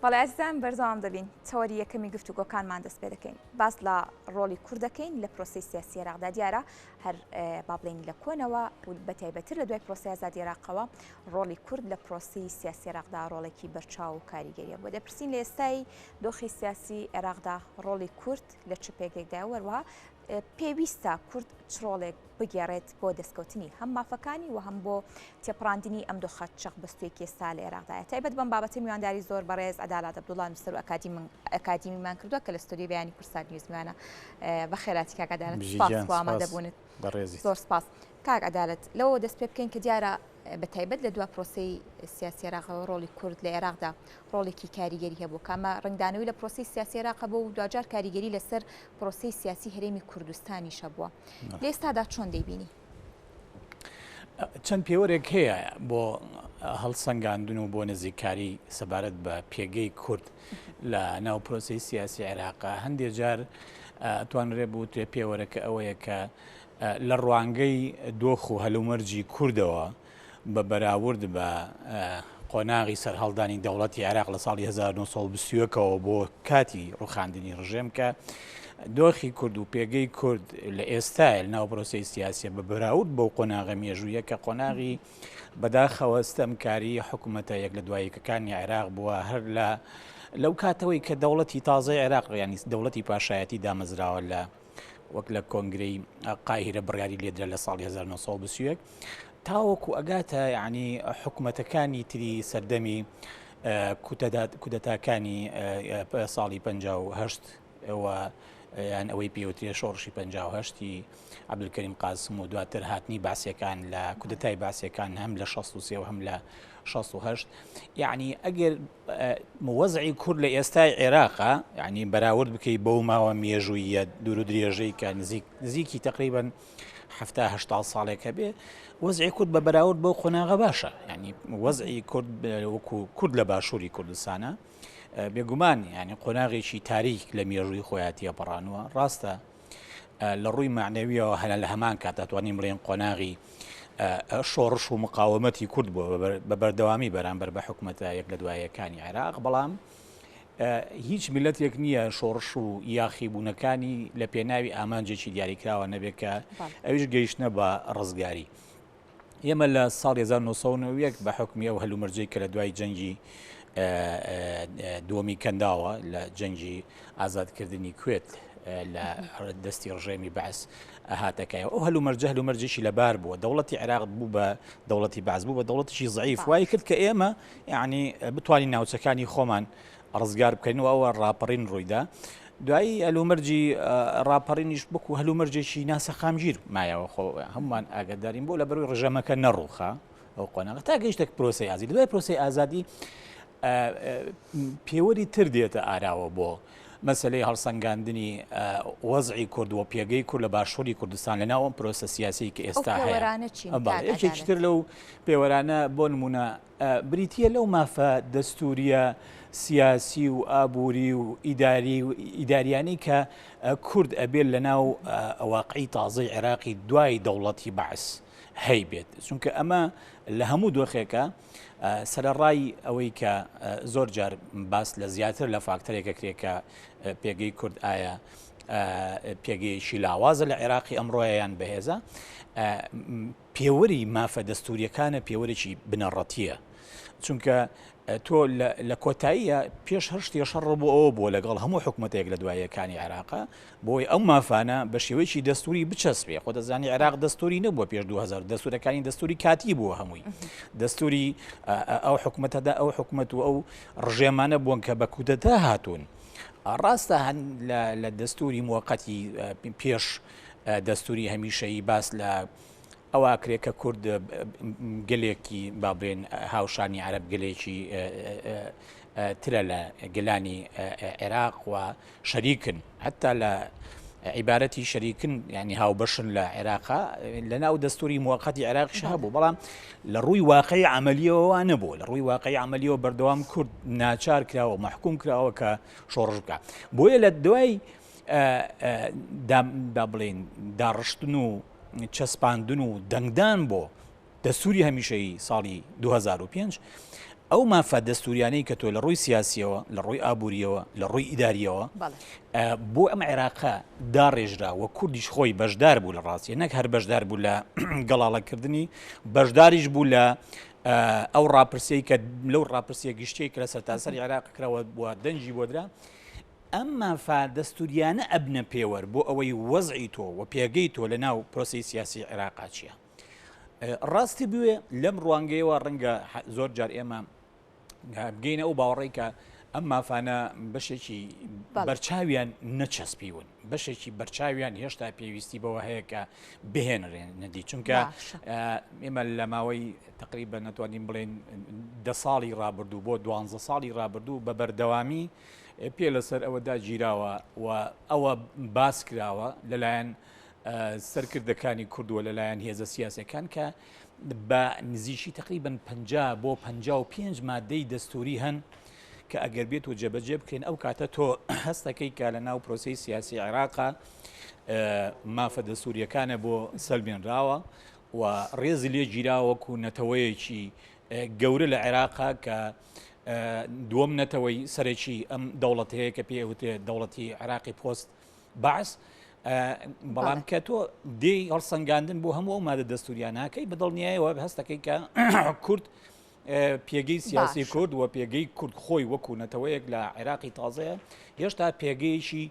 بەڵێ ئازیزان بەردەوام دەبین تەوەری یەکەمی گفتوگۆکانمان دەست پێ دەکەین باس لە ڕۆڵی کورد دەکەین لە پرۆسەی سیاسی عێراقدا دیارە هەر با بڵێین لە کۆنەوە و بە تایبەتر لە دوای پرۆسەی ئازادی عێراقەوە ڕۆڵی کورد لە پرۆسەی سیاسی عێراقدا ڕۆڵێکی بەرچاو و کاریگەریە بۆ دەپرسین لە ئێستای دۆخی سیاسی عێراقدا ڕۆڵی کورد لە چ پێگەیەکدایە وەروەها پێویستە کورد چ ڕۆڵێک بگێڕێت بۆ دەستکەوتنی هەم مافەکانی و هەم بۆ تێپڕاندنی ئەم دۆخە چەق بەستوویەکی ئێستا لە عێراقدایە. تایبەت بەم بابەتە میوانداری زۆر بەڕێز عەدالەت عەبدوڵا نووسەر و ئەکادیمیمان کردووە کە لە ستۆدیۆی بەیانی کوردسات نیوز میوانە. بەخێرهاتی کاک عەدالەت، سپاس بۆ ئامادەبوونت. زۆر سپاس. کاک عەدالەت، لەوەوە دەست پێ بکەین کە دیارە بە تایبەت لە دوا پرۆسەی سیاسی عێراقەوە ڕۆڵی کورد لە عێراقدا ڕۆڵێکی کاریگەری هەبوو کە ئەمە ڕەنگدانەوەی لە پرۆسەی سیاسی عێراق هەبوو و دواجار کاریگەری لەسەر پرۆسەی سیاسی هەرێمی کوردستانیش هەبووە. لە ئێستادا چۆن دەیبینی؟ چەند پێوەرێک هەیە بۆ هەڵسەنگاندن و بۆ نزیککاری سەبارەت بە پێگەی کورد لە ناو پرۆسەی سیاسی عێراقا. هەندێ جار توانرێ بوترێ پێوەرەکە ئەوەیە کە لە ڕوانگەی دۆخ و هەلومەرجی کوردەوە بە بەراورد بە قۆناغی سەرهەڵدانی دەوڵەتی عێراق لە ساڵی 1920 ەوە بۆ کاتی ڕوخاندنی ڕژێم کە دۆخی کورد و پێگەی کورد لە ئێستای ناو پرۆسەی سیاسیە بە بەراورد بەو قۆناغە مێژوویە کە قۆناغی بەداخەوە ستەمکاری حکوومەتە یەک لە دوایەکەکانی عێراق بووە هەر لە لەو کاتەوەی کە دەوڵەتی تازەی عێراق ینی دەوڵەتی پاشایەتی دامەزراوە لە وەک لە کۆنگرەی قاهیرە بڕیاری لێدرا لە ساڵی 1921 تاوەکو ئەگاتە یعنی حکومەتەکانی تری سەردەمی کودەتاکانی ساڵی 58 و یان ئەوەی پێوترێ شۆڕشی 58 عەبدولکەریم قاسم و دواتر هاتنی باسیەکان لە کودەتای باسیەکان هەم لە 63 و هەم لە 68 یعنی ئەگەر وەزعی کورد لە ئێستای عێراقا یعنی بەراورد بکەی بەو ماوە مێژوویە دوور و درێژەی کە نزیک نزیکی تقریبا حەفتا هەشتا ساڵێک هەبێ وەزعی کورد بە بەراورد بەو قۆناغە باشە یعنی وەزعی کورد وەکو کورد لە باشووری کوردستانە بێگومان یعنی قۆناغێکی تاریک لە مێژووی خۆیان تێپەڕانوە ڕاستە لە ڕووی معنەویەوە هەنە لە هەمان کات دەتوانین بڵێن قۆناغی شۆڕش و مقاومەتی کورد بووە بە بەردەوامی بەرامبەر بە حکوومەتە یەک لە دوایەکانی عێراق بەڵام هیچ میلەتێک نییە شۆڕش و یاخیبوونەکانی لە پێناوی ئامانجێکی دیاریکراوە نەبێت کە ئەویش گەیشتنە بە ڕزگاری. ئێمە لە ساڵی 1991 بە حکومی ئەو هەلومەرجەی کە لە دوای جەنگی دووەمی کەنداوە لە جەنگی ئازادکردنی کوێت لە دەستی ڕژێمی بەعس هاتەکایەوە ئەو هەلومەرجە هەلومەرجێکی لەبار بووە دەوڵەتی عێراق بوو بە دەوڵەتی بەعس بوو بە دەوڵەتێکی زعیف وای کرد کە ئێمە یعنی بتوانین ناوچەکانی خۆمان ڕزگار بکەین و ئەوە ڕاپەڕین ڕوویدا دوایی هەلومەرجی ڕاپەڕینیش بکو هەلومەرجێکی ناسەقامگیر مایەوە خۆ هەمومان ئاگادارین بۆ لە بەروی ڕژەمەکە نەڕوخا ئەو قۆناغە تا گەیشتە پرۆسەی ئازادی دوای پرۆسەی ئازادی پێوەری تر دێتە ئاراوە بۆ مەسلەی هەڵسەنگاندنی وەزعی کورد و پێگەی کورد لە باشووری کوردستان لە ناو ئەم پرۆسە سیاسی کە ئێستا هەیە یەکێکی تر لەو پێوەرانە بۆ نمونە بریتییە لەو مافە دەستوورییە سیاسی و ئابووری و ئیداری و ئیداریانەی کە کورد ئەبێت لە ناو واقعی تازەی عێراقی دوای دەوڵەتی بەعس هەیبێت چونکە ئەمە لە هەموو دۆخێکە سەرەڕای ئەوەی کە زۆر جار باس لە زیاتر لە فاکتەرێکە کرێ کە پێگەی کورد ئایا پێگەیەکی لاوازە لە عێراقی ئەمڕۆیە یان بەهێزە پێوەری مافە دەستووریەکانە پێوەرێکی بنەڕەتیە چونکە تۆ لە کۆتاییە پێش هەر شتێ شەڕ بۆ ئەوە بووە لەگەڵ هەموو حکوومەتێک لە دوایەکانی عێراقا بۆی ئەو مافانە بە شێوەیەکی دەستوری بچەسپێ خۆ دەزانی عێراق دەستوری نەبووە پێش 2000 دەستورەکانی دەستوری کاتی بووە هەمووی دەستوری ئەو حکوومەتەدا ئەو حکوومەت و ئەو ڕژێمانە بوون کە بە کودەتا هاتوون ڕاستە هەن لە دەستوری موقتی پێش دەستوری هەمیشەیی باس لە ئەوە ئەکرێ کە کورد گەلێکی با بڵێن هاوشانی عەرەب گەلێکی ترە لە گەلانی عێراق و شەریکن حتا لە عیبارەتی شەریکن ینی هاوبەشن لە عێراقا لە ناو دەستوری موقتی عێراقیش هەبوو بەڵام لە ڕووی واقعی عملیەوە نەبوو لە ڕووی واقعی عملیەوە بەردەوام کورد ناچار کراوە محکوم کراوە کە شۆڕش بکە بۆیە لە دوای با بڵێین داڕشتن و چەسپاندن و دەنگدان بۆ دەستوری هەمیشەیی ساڵی 2005. ئەو مافە دەستوریانەی کە تۆ لە ڕووی سیاسیەوە، لە ڕووی ئابووریەوە، لە ڕووی ئیداریەوە بۆ ئەم عێراقە داڕێژرا و کوردیش خۆی بەشدار بوو لە ڕاستیە نەک هەر بەشدار بوو لە گەڵاڵەکردنی بەشداریش بوو لە ئەو ڕاپرسیەی کە لەو ڕاپرسیە گشتیەی کە لە سەرتاسەری عێراق کراوە بووە دەنگی بۆ درا ئەم مافە دەستوریانە ئەبنە پێوەر بۆ ئەوەی وەزعی تۆ و پێگەی تۆ لە ناو پرۆسەی سیاسی عێراقا چییە. ڕاستی بوێ لەم ڕوانگەیەوە ڕەنگە زۆر جار ئێمە بگەینە ئەو باوەڕی کە ئەم مافانە بەشێکی بەرچاویان نەچەسپیون بەشێکی بەرچاویان هێشتا پێویستی بەوە هەیە کە بهێنرێن نەدی چونکە ئێمە لە ماوەی تقریبا نەتوانین بڵێن دە ساڵی ڕابردوو بۆ دوانزە ساڵی ڕابردوو بە بەردەوامی پێ لەسەر ئەوە داگیراوە و ئەوە باس کراوە لەلایەن سەرکردەکانی کورد و لەلایەن هێزە سیاسەکان کە بە نزیکی تقریبن 50 بۆ 55 مادەی دەستوری هەن کە ئەگەر بێت و جێبەجێ بکەین ئەو کاتە تۆ هەستەکەی کە لە ناو پرۆسی سیاسی عێراقا مافە دەستوریەکانە بۆ سەلمێنراوە و ڕێزی لێ گیراوەکو نەتەوەیەکی گەورە لە عێراقا کە دووەم نەتەوەی سەرەکی ئەم دەوڵەتەیە کە پێ وتێ دەوڵەتی عێراقی پۆست بەعس بەڵام کە تۆ دێی هەڵسەنگاندن بۆ هەموو ئەو مادە دەستوریانەکەی بە دڵنیایەوە هەستەکەی کە کورد پێگەی سیاسی کورد و پێگەی کورد خۆی وەکو نەتەوەیەک لە عێراقی تازەیە هێشتا پێگەیەکی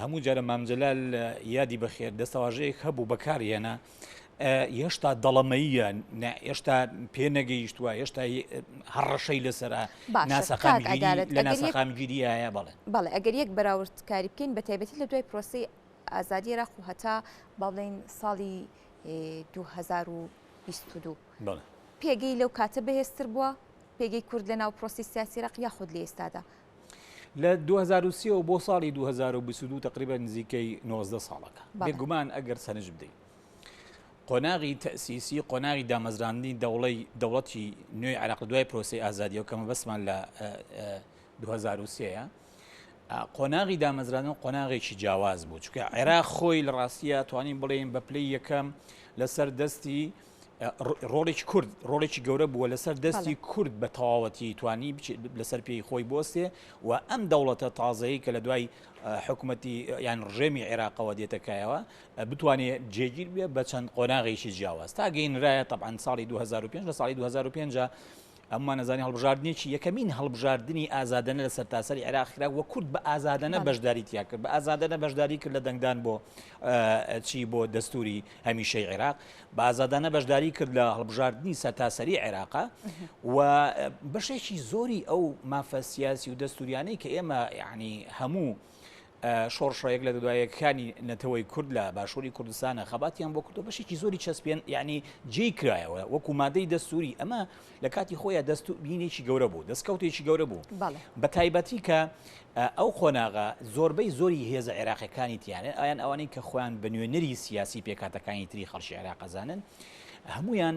هەموو جارە مامجلال یادی بەخێر دەستەواژەیەک هەبوو بەکارهێنا هێشتا دەڵەمەییە هێشتا پێ نەگەیشتووە هێشتا هەڕەشەی لەسرە لە ناسەقامگیریایە بەڵێ بەڵێ ئەگەر یەک بەراوردکاری بکەین بە تایبەتی لە دوای پرۆسی ئازادی عێراق و هەتا با بڵێین ساڵی 2022 پێگەی لەو کاتە بەهێزتر بووە پێگەی کورد لە ناو پرۆسی سیاسی عێراق یاخود لە ئێستادا؟ لە 2023 ەوە بۆ ساڵی 2022 تقریبا نزیکەی 19 ساڵەکە بێگومان ئەگەر سەرنج بدەین قۆناغی تەسیسی قۆناغی دامەزراندنی دەوڵی دەوڵەتی نوێی عراق دوای پرۆسی ئازادیەوە کە مەبەستمان لە 2023 قۆناغی دامەزراندن قۆناغێکی جیاواز بوو چونکە عێراق خۆی لە ڕاستیە توانین بڵێین بە پلەی یەکەم لەسەر دەستی ڕۆڵێکی کورد ڕۆڵێکی گەورە بووە لەسەر دەستی کورد بە تەواوەتی توانی لەسەر پێی خۆی بۆستێ و ئەم دەوڵەتە تازەیە کە لە دوای حکوومەتی یان ڕژێمی عێراقەوە دێتەکایەوە بتوانێت جێگیر بێ بە چەند قۆناغێکی جیاواز تا گەینرایە طبعا ساڵی 2005 لە ساڵی 2005 هەموومان ئەزانین هەڵبژاردنێکی یەکەمین هەڵبژاردنی ئازادانە لە سەرتاسەری عێراق کرا و کورد بە ئازادانە بەشداری تیا کرد بە ئازادانە بەشداری کرد لە دەنگدان بۆ چی بۆ دەستوری هەمیشەی عێراق بە ئازادانە بەشداری کرد لە هەڵبژاردنی سەرتاسەری عێراقا و بەشێکی زۆری ئەو مافە سیاسی و دەستوریانەی کە ئێمە یعنی هەموو شۆڕشە یەک لە دوایەکانی نەتەوەی کورد لە باشووری کوردستانە خەباتیان بۆ کردو بەشێکی زۆری چەسپێن یعنی جێی کرایەوە وەکو مادەی دەستوری ئەمە لە کاتی خۆیان دەست بینێکی گەورە بوو دەستکەوتێکی گەورە بوو بە تایبەتی کە ئەو قۆناغە زۆربەی زۆری هێزە عێراقیەکانی تیانێت ئایان ئەوانەی کە خۆیان بە نوێنەری سیاسی پێکاتەکانی تری خەڵکی عێراقەزانن هەمویان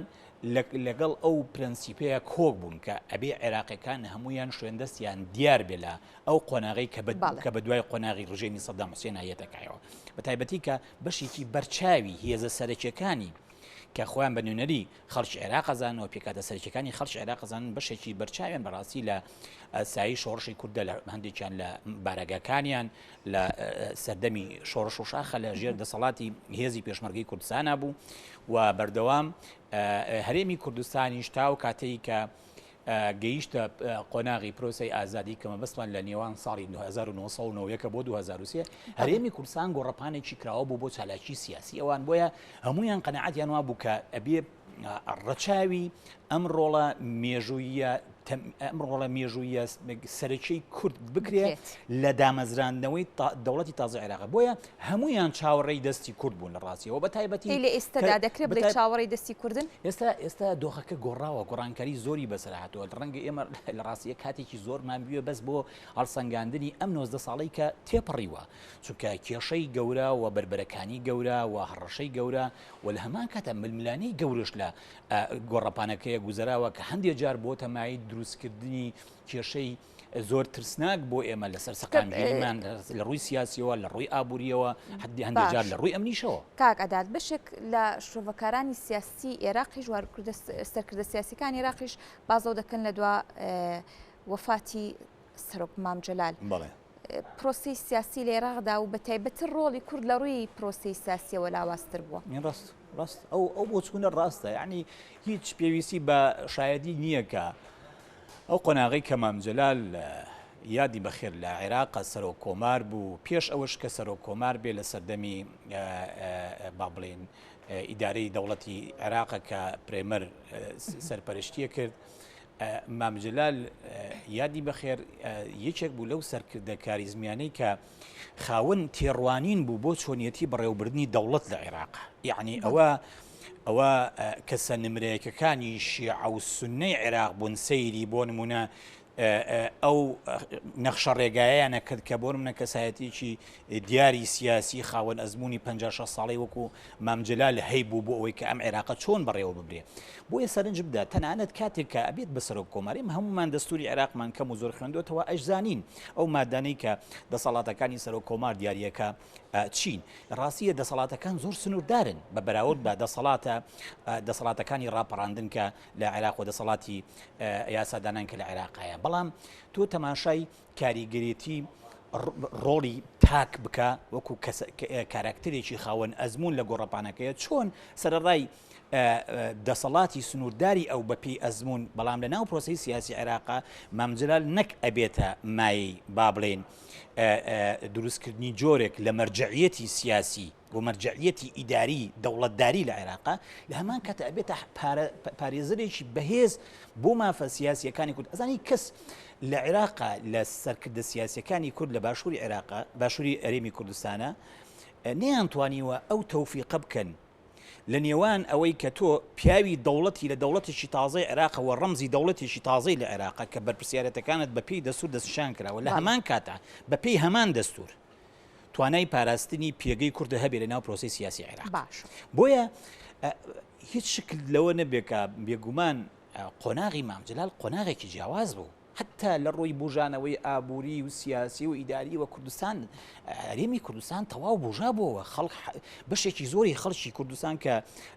لەگەڵ ئەو پرەنسیپەیە کۆک بوون کە ئەبێ عێراقیەکان هەمویان شوێندەستیان دیار بێ لە ئەو قۆناغەی کە بە کە بە دوای قۆناغی ڕژێمی سەدام حوسێن یەتە کایەوە بە تایبەتی کە بەشێکی بەرچاوی هێزە سەرەکیەکانی کە خۆیان بە نوێنەری خەڵکی عێراق ئەزانن و پێکهاتە سەرەکیەکانی خەڵکی عێراق ئەزانن بەشێکی بەرچاویان بەڕاستی لە سایەی شۆڕشی کوردە لە هەندێکیان لە بارەگاکانیان لە سەردەمی شۆڕش و شاخە لە ژێر دەسەڵاتی هێزی پێشمەرگەی کوردستانە بوو و بەردەوام هەرێمی کوردستانیش تا و کاتەی کە گەیشتە قۆناغی پرۆسەی ئازادی کە مەبەستمان لە نێوان ساڵی 1990 بۆ 2003 هەرێمی کوردستان گۆڕەپانێکی کراوە بوو بۆ چالاکی سیاسی ئەوان بۆیە هەمویان قەنەعەتیان وا بوو کە ئەبێ ڕەچاوی ئەم ڕۆڵە مێژوویە ئەم ڕۆڵە مێژوویە سەرەکی کورد بکرێت لە دامەزراندنەوەی دەوڵەتی تازە عێراق بۆیە هەمویان چاوەڕێی دەستی کورد بوون لە ڕاستیەوە بە تایبەتی لە ئێستادا دەکرێت بڵێ چاوەڕێی دەستی کوردن؟ ئێستا ئێستا دۆخەکە گۆڕاوە گۆڕانکاری زۆری بەسەر هاتووە ڕەنگە ئێمە لە ڕاستیە کاتێکی زۆرمان بوێ بەس بۆ هەڵسەنگاندنی ئەم 19 ساڵەی کە تێپەڕیوە چونکە کێشەی گەورە و بەربەرەکانی گەورە و هەڕەشەی گەورە و لە هەمان کاتە ململانێی گەورەش لە گۆڕەپانەکەیە گوزەراوە کە هەندێک جار بۆتە مایەی دروستکردنی کێشەی زۆر ترسناک بۆ ئێمە لەسەر سەقامگیریمان لە ڕووی سیاسیەوە لە ڕووی ئابووریەوە حدی هەندێک جار لە ڕووی ئەمنیشەوە. کاک عەدالەت بەشێک لە شرۆڤەکارانی سیاسی ئێراقیش و سەرکردە سیاسیەکانی ئێراقیش بازەوە دەکەن لە دوا وەفاتی سەرۆک مام جەلال پرۆسەی سیاسی لە ئێراقدا و بە تایبەتر ڕۆڵی کورد لە ڕووی پرۆسەی سیاسیەوە لاوازتر بووە. ڕاست ڕاست ئەو ئەو بۆچوونە ڕاستە یعنی هیچ پێویستی بە شایەدی نییە کە ئەو قۆناغەی کە مام جەلال یادی بەخێر لە عێراق سەرۆک کۆمار بوو پێش ئەوەش کە سەرۆک کۆمار بێ لە سەردەمی با بڵێن ئیدارەی دەوڵەتی عێراقە کە برێمەر سەرپەرشتیە کرد مام جەلال یادی بەخێر یەکێک بوو لەو سەرکردە کاریزمیانەی کە خاوەن تێڕوانین بوو بۆ چۆنیەتی بەڕێوەبردنی دەوڵەت لە عێراق یعنی ئەوە ئەوە کەسە نمرەیەکەکانی شیعە و سوننەی عێراق بوون سەیری بۆ نمونە ئەو نەخشە ڕێگایانە کرد کە بۆ منە کەسایەتیکی دیاری سیاسی خاوەن ئەزمموی 56 ساڵی وەکو مامجلال هەیبوو بۆ ئەوەی کە ئەم عێراقە چۆن بەڕێوە ببرێ بۆیە سەرنج بدە تەنانەت کاتێک کە ئەبێت بە سەرۆک کۆماریم هەمومان دەستوری عێراقمان کەم و زۆر خوێندوەتەوە ئەشزانین ئەو مادانەی کە دەسەڵاتەکانی سەرۆک کۆمار دیارەکە چین؟ لە ڕاستیە دەسەڵاتەکان زۆر سنووردارن بە بەراورد بە دەسەڵاتە دەسەڵاتەکانی ڕاپەڕاندن کە لە عێراق و دەسەڵاتی یاسادانان کە لە عێراقایە بەڵام تۆ تەماشای کاریگەرێتی ڕۆڵی تاک بکە وەکو کاراکتەرێکی خاوەن ئەزمون لە گۆڕەپانەکەیە چۆن سەرەڕای دەسەڵاتی سنوورداری ئەو بەپێی ئەزموون، بەڵام لە ناو پرۆسەی سیاسی عێراقا مام جەلال نەک ئەبێتە مایەی با بڵێین دروستکردنی جۆرێک لە مەرجەعیەتی سیاسی و مەرجەعیەتی ئیداری دەوڵەتداری لە عێراقا، لە هەمان کاتە ئەبێتە پارێزەرێکی بەهێز بۆ مافە سیاسیەکانی کورد. ئەزانی کەس لە عێراقا لە سەرکردە سیاسیەکانی کورد لە باشووری عێراقا باشووری هەرێمی کوردستانە نەیانتوانیوە ئەو تەوفیقە بکەن لە نێوان ئەوەی کە تۆ پیاوی دەوڵەتی لە دەوڵەتێکی تازەی عێراقەوە ڕەمزی دەوڵەتێکی تازەی لە عێراقە کە بەرپرسیارەتەکانت بە پێی دەستور دەستنیشان کراوە لە هەمان کاتا بە پێی هەمان دەستور توانای پاراستنی پێگەی کوردە هەبێ لە ناو پرۆسەی سیاسی عێراق باش بۆیە هیچ شکل لەوە نەبێ کە بێگومان قۆناغی مام جەلال قۆناغێکی جیاواز بوو حەتتا لە ڕووی بوژانەوەی ئابووری و سیاسی و ئیداری و کوردستان هەرێمی کوردستان تەواو بوژابووەوە خەڵک بەشێکی زۆری خەڵکی کوردستان کە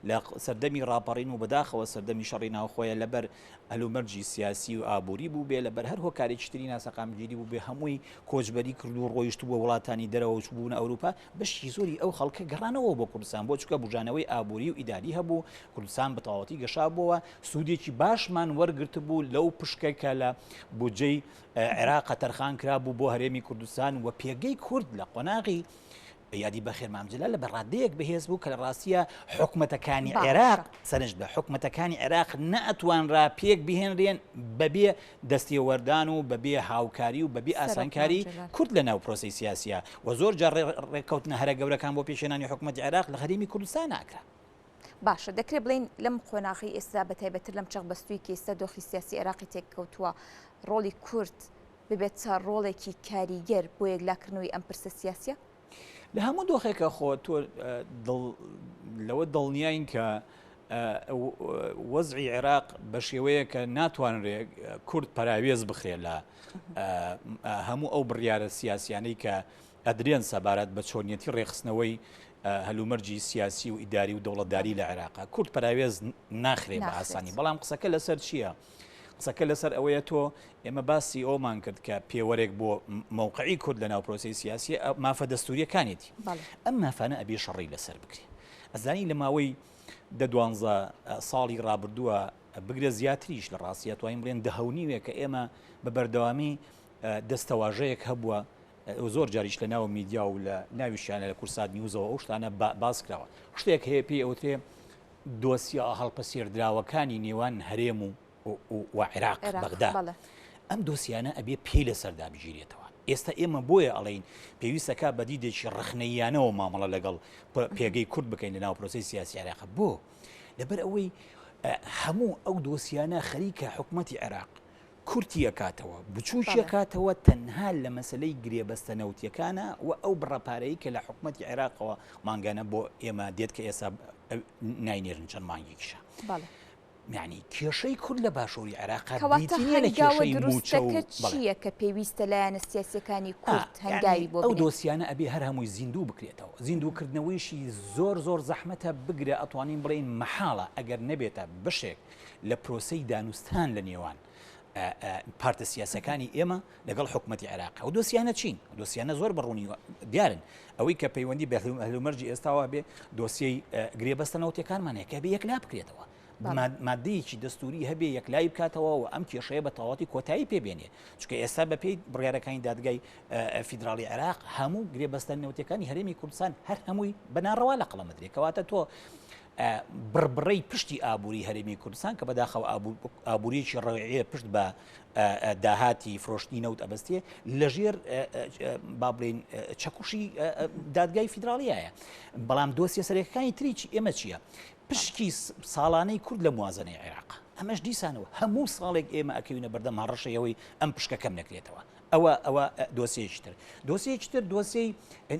لە سەردەمی ڕاپەڕین و بەداخەوە سەردەمی شەڕی ناوخۆیە لەبەر هەلومەرجی سیاسی و ئابووری بوو بێ لەبەر هەر هۆکارێکی تری ناسەقامگیری بوو بێ هەمووی کۆچبەری کرد و ڕۆیشت بووە وڵاتانی دەرەوە و چووبوونە ئەوروپا بەشی زۆری ئەو خەڵکە گەڕانەوە بۆ کوردستان بۆ چونکە بوژانەوەی ئابووری و ئیداری هەبوو کوردستان بەتەواوەتی گەشابووەوە سوودێکی باشمان وەرگرتبوو لەو پشکە کە لە بودجەی عێراقە تەرخان کرابوو بۆ هەرێمی کوردستان و پێگەی کورد لە قۆناغی یادی بەخێر مام جەلال لە بەڕادەیەک بەهێز بوو کە لە ڕاستیە حکومەتەکانی عێراق سەرنج بە حکومەتەکانی عێراق نەئەتوانرا پێک بهێنرێن بەبێ دەستێوەردان و بەبێ هاوکاری و بەبێ ئاسانکاری کورد لە ناو پرۆسەی سیاسیە و زۆر جار ڕێککەوتنە هەرە گەورەکان بۆ پێکهێنانی حکومەتی عێراق لە هەرێمی کوردستان ئەکرا. باشە دەکرێت بڵێین لەم قۆناغەی ئێستا بە تایبەتتر لەم چەقبەستووی کە ئێستا دۆخی سیاسی عێراقی تێککەوتووە ڕۆڵی کورد ببێتە ڕۆڵێکی کاریگەر بۆ یەکلاکردنەوەی ئەم پرسە سیاسیە؟ لە هەموو دۆخێکە خۆ تۆ لەوە دڵنیاین کە وەزعی عێراق بە شێوەیە کە ناتوانرێ کورد پەراوێز بخرێ لە هەموو ئەو بڕیارە سیاسیانەی کە ئەدرێن سەبارەت بە چۆنیەتی ڕێکخستنەوەی هەلومەرجی سیاسی و ئیداری و دەوڵەتداری لە عێراقا کورد پەراوێز ناخرێ بە ئاسانی بەڵام قسەکە لەسەر چییە؟ قسەکە لەسەر ئەوەیە تۆ ئێمە باسی ئەومان کرد کە پێوەرێک بۆ مەوقعی کورد لە ناو پرۆسەی سیاسی مافە دەستوریەکانێتی ئەم مافانە ئەبێ شەڕی لەسەر بکرێ ئەزانی لە ماوەی دە دوانزە ساڵی ڕابردووە بگرە زیاتریش لە ڕاستیە توانین بڵێن دەهەونیوێ کە ئێمە بە بەردەوامی دەستەواژەیەک هەبووە زۆر جاریش لە ناو میدیا و لە ناویشیانە لە کورسات نیوزەوە ئەو شتانە باس کراوە شتێک هەیە پێی ئەوترێ دۆسیە هەڵپەسێردراوەکانی نێوان هەرێم و و عێراق بەغدا ئەم دۆسیانە ئەبێ پێی لەسەردا بگیرێتەوە ئێستا ئێمە بۆیە ئەڵین پێویستەکە بە دیدێکی ڕخنەیانەوە مامەڵە لەگەڵ پێگەی کورد بکەین لە ناو پرۆسی سیاسی عێراق بۆ لەبەر ئەوەی هەموو ئەو دۆسیانە خەریکە حکوومەتی عێراق کورتی ئەکاتەوە، بچووکی ئەکاتەوە تەنها لە مەسەلەی گرێبەستە نەوتیەکانە و ئەو بڕە پارەی کە لە حکومەتی عێراقەوە مانگانە بۆ ئێمە دێت کە ئێستا ناینێرن چەند مانگێکیشە. یانی کێشەی کورد لە باشووری عێراق کەواتە بریتی نییە لە هەنگاوە کێشەی مووچە و دروستەکە بەڵێ. چییە کە پێویستە لایەنە سیاسییەکانی ئا کورد یانی هەنگاوی بۆ ئەو بنێن؟ دۆسیانە ئەبێ هەر هەمووی زیندوو بکرێتەوە، زیندووکردنەوەیشی زۆر زۆر زەحمەتە بگرە ئەتوانین بڵێین مەحاڵە ئەگەر نەبێتە بەشێک لە پرۆسەی دانوستان لە نێوان پارتە سیاسەکانی ئێمە لەگەڵ حکومەتی عێراق. ئەو دۆسیانە چین؟ ئەو دۆسیانە زۆر بە ڕوونی دیارن. ئەوەی کە پەیوەندی بە هەلومەرجی ئێستاوە بێ دۆسیەی گرێبەستە نەوتیەکانمان هەیە کە بێ یەکلا بکرێتەوە. مادەیەکی دەستوری هەبێ یەکلایی بکاتەوە و ئەم کێشەیە بە تەواوەتی کۆتایی پێ بێنێ. چونکە ئێستا بەپێی بڕیارەکانی دادگای فیدراڵی عێراق هەموو گرێبەستە نەوتیەکانی هەرێمی کوردستان هەر هەمووی بە ناڕەوا لە قەڵەم دەدرێت. کەواتە تۆ بڕبڕەی پشتی ئابووری هەرێمی کوردستان کە بەداخەوە ئابووریەکی ڕەوعیە پشت بە داهاتی فرۆشتنی نەوت ئەبەستێ لەژێر با بڵێین چەکوشی دادگای فیدراڵیایە بەڵام دۆسیە سەرەکەکانی تری ئێمە چییە؟ پشکی ساڵانەی کورد لە موازنەی عێراق ئەمەش دیسانەوە هەموو ساڵێک ئێمە ئەکەوینە بەردەم هەڕەشەی ئەوەی ئەم پشکە کەم نەکرێتەوە ئەوە ئەوە دۆسیەکی تر دۆسیەکی تر دۆسیەی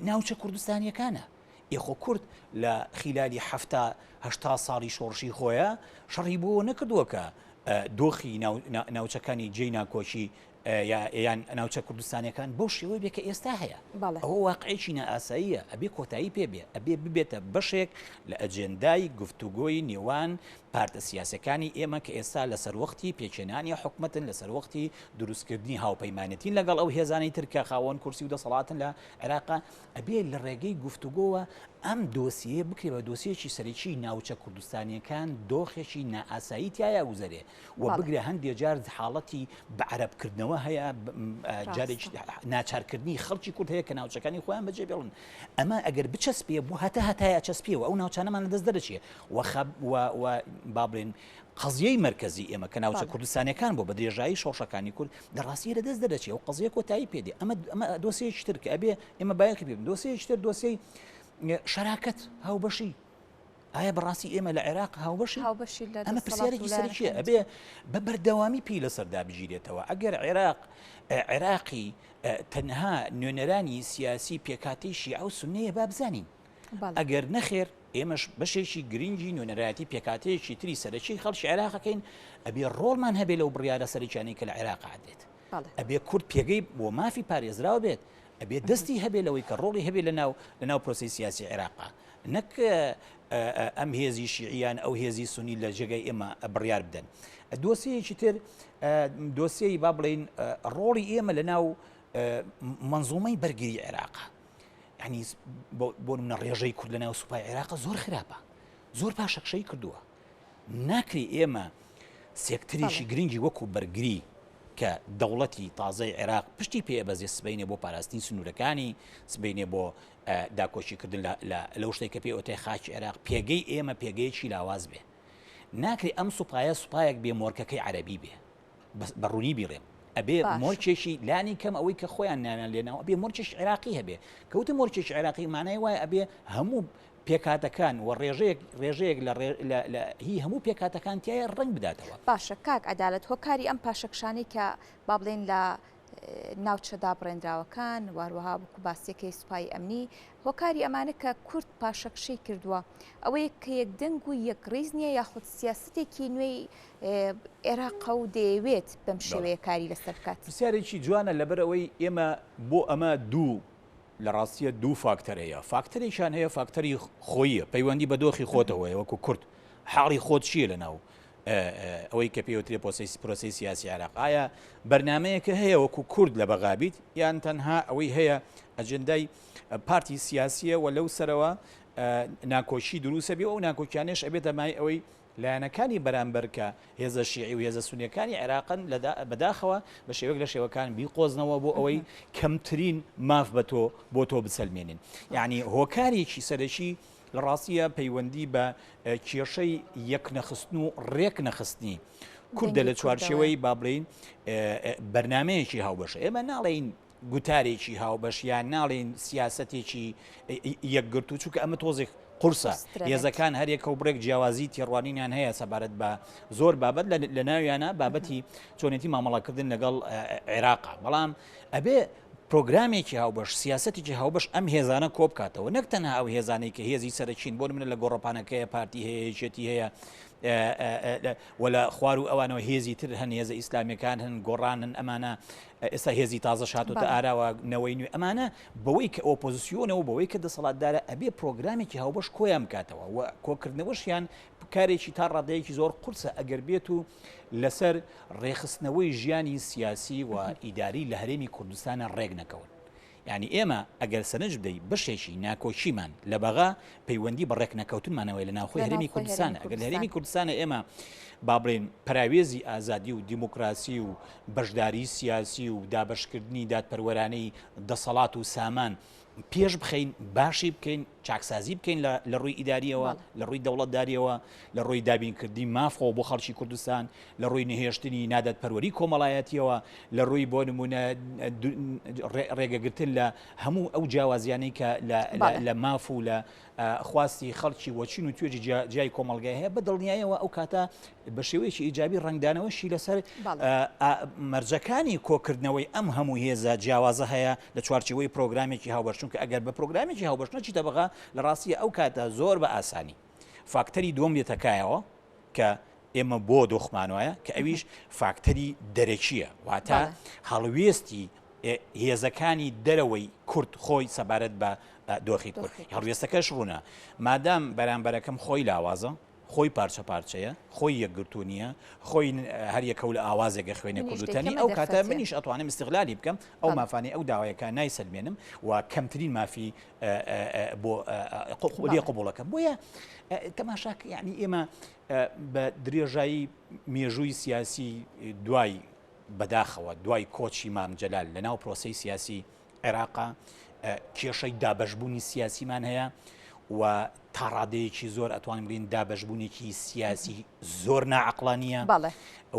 ناوچە کوردستانیەکانە ئێ خۆ کورد لە خیلالی حەفتا هەشتا ساڵی شۆڕشی خۆیا شەڕی بۆ نەکردووە کە دۆخی ناوچەکانی جێی ناکۆکی یان ناوچە کوردستانیەکان بەو شێوەی بێ کە ئێستا هەیە. ئەوە واقعێکی نائاساییە، ئەبێ کۆتایی پێ بێ، ئەبێ ببێتە بەشێک لە ئەجێندای گفتوگۆی نێوان پارتە سیاسیەکانی ئێمە کە ئێستا لە سەروەختی پێکهێنانی حکومەتن، لە سەروەختی دروستکردنی هاوپەیمانێتین لەگەڵ ئەو هێزانەی تر کە خاوەن کورسی و دەسەڵاتن لە عێراقا، ئەبێ لە ڕێگەی گفتوگۆوە ئەم دۆسیەیە بکرێ بە دۆسیەکی سەرەکی ناوچە کوردستانیەکان دۆخێکی نائاسایی تیایا گوزەرێ و بگرە هەندێ جار حاڵەتی بە عەرەب کردنەوە هەیە جارێکی ناچارکردنی خەڵکی کورد هەیە کە ناوچەکانی خۆیان بەجێ بێڵن ئەمە ئەگەر بچەسپێ بۆ هەتا هەتایە چەسپیەوە ئەو ناوچانەمان لەدەست دەرەچێ و با بڵێن قەزیەی مەرکەزی ئێمە کە ناوچە کوردستانیەکان بۆ بە درێژایی شۆڕشەکانی کورد لە ڕاستیە لە دەست دەرەچێ و قەزیە کۆتایی پێ دێ ئەمە ئەمە دۆسیەکی تر کە ئەبێ ئێمە بایەخی پێ بدەین دۆسیەکی تر دۆسیەی شەراکەت هاوبەشی ئایا بەڕاستی ئێمە لە عێراق هاوبەشی هاوبەشی لە ئەمە پرسیارێکی سەرەکیە ئەبێ بە بەردەوامی پێی لەسەردا بگیرێتەوە ئەگەر عێراق عێراقی تەنها نوێنەرانی سیاسی پێکاتی شیعە و سونەیە با بزانین ئەگەر نەخێر ئێمەش بەشێکی گرنگی نوێنەرایەتی پێکهاتەیەکی تری سەرەکی خەڵکی عێراق ئەکەین، ئەبێ ڕۆڵمان هەبێ لەو بڕیارە سەرەکیانەی کە لە عێراق ئەدرێت. ئەبێ کورد پێگەی بۆ مافی پارێزراو بێت، ئەبێ دەستی هەبێ لەوەی کە ڕۆڵی هەبێ لەناو لەناو پرۆسەی سیاسی عێراقا، نەک ئەم هێزی شیعی یان ئەو هێزی سونی لە جێگای ئێمە بڕیار بدەن. دۆسیەیەکی تر دۆسیەی با بڵێین ڕۆڵی ئێمە لەناو مەنزومەی بەرگری عێراقە. یانی بۆ نمونە ڕێژەی کورد لە ناو سوپای عێراق زۆر خراپە زۆر پاشەکشەی کردووە ناکری ئێمە سێکتەرێکی گرنگی وەکو بەرگری کە دەوڵەتی تازەی عێراق پشتی پێ بەزێ سبینێ بۆ پاراستنی سنوورەکانی سبینێ بۆ داکۆکیکردن لەو شتێک کە پێ ئۆتێ خاکی عێراق پێگەی ئێمە پێگەیەکی لاواز بێ ناکرێ ئەم سوپایە سوپایەک بێ مۆرکەکەی عەربی بێ بە ڕوونی بیڵێم ئەبێ مۆرکێکی لانی کەم ئەوەی کە خۆیان ناویان لێناوە ئەبێ مۆرکێکی عێراقی هەبێ کەوتە مۆرکێکی عێراقی مانای وایە ئەبێ هەموو پێکهاتەکان و ڕێژەیەک ڕێژەیەک لە هی هەموو پێکهاتەکان تایە ڕنگ بداتەوە. باشە کاک عەدالەت هۆکاری ئەم پاشەکشانەی کە با بڵێین لە ناوچە دابڕێنراوەکان و هەروەها وەکو باسیەکەی سوپای ئەمنی هۆکاری ئەمانە کە کورد پاشەکشەی کردووە ئەوەیە کە یەکدەنگ و یەکڕیز نییە یاخود سیاسەتێکی نوێی عێراقە و دەیەوێت بەم شێوەیە کاری لەسەر بکات؟ پرسیارێکی جوانە لەبەرئەوەی ئێمە بۆ ئەمە دوو لە ڕاستیە دوو فاکتەر هەیە فاکتەرێکیان هەیە فاکتەری خۆییە پەیوەندی بە دۆخی خۆتەوەیە وەکو کورد حاڵی خۆت چییە لە ناو ئەوەی کە پێوترێ پرۆسەی سیاسی عێراق ئایا بەرنمەیەکە هەیە وەکو کورد لە بەغابیت یان تەنها ئەوەی هەیە ئەجندای پارتی سیاسیە و لەو سەرەوە ناکۆکی دروستە بێ ئەو ناکۆکیانش ئەبێتە مای ئەوەی لایەنەکانی بەرامبەر کە هێزە شیعی و هێزە سونیەکانی عێراقن بەداخەوە بە شێوەیەک لە شێوەکان بیقۆزنەوە بۆ ئەوەی کەمترین ماف بە تۆ بۆ تۆ بسەلمێنن یعنی هۆکارێکی سەرەکی لە ڕاستیە پەیوەندی بە کێشەی یەکنەخستن و ڕێک نەخستنی کوردە لە چوارچێوەی با بڵێین بەرنمەیەکی هاوبەشە ئێمە ناڵێین گوتارێکی هاوبەش یان ناڵێین سیاسەتێکی یەکگرتوو چونکە ئەمە تۆزێک قورسە هێزەکان هەرێکە و بڕێک جیاوازی تێڕوانینیان هەیە سەبارەت بە زۆر بابەت لە ناویانە بابەتی چۆنێتی مامەڵەکردن لەگەڵ عێراقا بەڵام ئەبێ پرۆگرامێکی هاوبەش سیاسەتێکی هاوبەش ئەم هێزانە کۆبکاتەوە نەک تەنها ئەو هێزانەی کە هێزی سەرەکین بۆ منە لە گۆڕەپانەکەیە پارتی هەیە یەکێتی هەیە. و لە خوارو ئەوانەوە هێزی تر هەن هێزە ئیسلامیەکان هەن گۆڕانن ئەمانە ئێستا هێزی تازەش هاتۆتە ئاراوە نەوەی نوێ ئەمانە بەوەی کە ئۆپۆزیسیۆنە و بەوەی کە دەسەڵاتدارە ئەبێ پرۆگرامێکی هاوبەش کۆیان بکاتەوە و کۆکردنەوەشیان کارێکی تا ڕادەیەکی زۆر قورسە ئەگەر بێت و لەسەر ڕێخستنەوەی ژیانی سیاسی و ئیداری لە هەرێمی کوردستانە ڕێک نەکەون. یانی ئێمە ئەگەر سەرنج بدەی بەشێکی ناکۆکیمان لە بەغا پەیوەندی بە ڕێکنەکەوتنمانەوەی لە ناوخۆی هەرێمی کوردستانە. ئەگەر لە هەرێمی کوردستانە ئێمە با بڵێین پەراوێزی ئازادی و دیموکراسی و بەشداری سیاسی و دابەشکردنی دادپەروەرانەی دەسەڵات و سامان پێش بخەین، باشی بکەین، چاکسازی بکەین لە ڕووی ئیداریەوە، لە ڕووی دەوڵەتداریەوە، لە ڕووی دابینکردنی مافەوە بۆ خەڵکی کوردستان، لە ڕووی نەهێشتنی نادادپەروەری کۆمەڵایەتیەوە، لە ڕووی بۆ نمونە ڕێگەگرتن لە هەموو ئەو جیاوازیانەی کە لە ماف و لە خواستی خەڵکی و چین و توێژی جیای کۆمەڵگای هەیە، بە دڵنیایەوە ئەو کاتە بە شێوەیەکی ئیجابی ڕەنگدانەوەشی لەسەر مەرجەکانی کۆکردنەوەی ئەم هەموو هێزە جیاوازە هەیە لە چوارچێوەی پرۆگرامێکی هاوبەش، چونکە ئەگەر بە پرۆگرامێکی هاوبەش نەچیتە بەغا لە ڕاستیە ئەو کاتە زۆر بە ئاسانی فاکتەری دووەم دێتە کایەوە کە ئێمە بۆ دۆخمان وایە کە ئەویش فاکتەری دەرەکییە، واتە هەڵوێستی هێزەکانی دەرەوەی کورد خۆی سەبارەت بە دۆخی کورد. هەڵوێستەکەش ڕوونە، مادام بەرامبەرەکەم خۆی لاوازە، خۆی پارچە پارچەیە، خۆی یەکگرتوو نییە، خۆی هەر یەکە و لە ئاوازێک ئەخوێنێ منیش کوردوتەنی، دەیکەمە ئەو کاتە دەرفەتێ. منیش ئەتوانم ئیستغلالی بکەم، ئەو بەڵێ. مافانەی ئەو داوایەکە نایسەلمێنم و کەمترین مافی بۆ لێ بەڵێ. قبوڵەکەم. بۆیە تەماشا یانی ئێمە بە درێژایی مێژووی سیاسی دوای بەداخەوە دوای کۆچی مام جەلال لەناو پرۆسەی سیاسی عێراقا کێشەی دابەشبوونی سیاسیمان هەیە و تا ڕادەیەکی زۆر ئەتوانین بڵێین دابەشبوونێکی سیاسی زۆر ناعەقڵانییە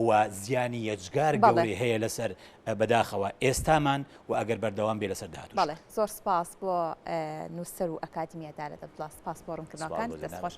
و زیانی یەجگار گەورەی هەیە لەسەر بەداخەوە ئێستامان و ئەگەر بەردەوام بێ لەسەر داهاتووش. بەڵێ زۆر سپاس بۆ نووسەر و ئەکادیمی عەدالەت عەبدوڵا سپاس بۆ ڕوونکردنەوەکانت دەست خۆش.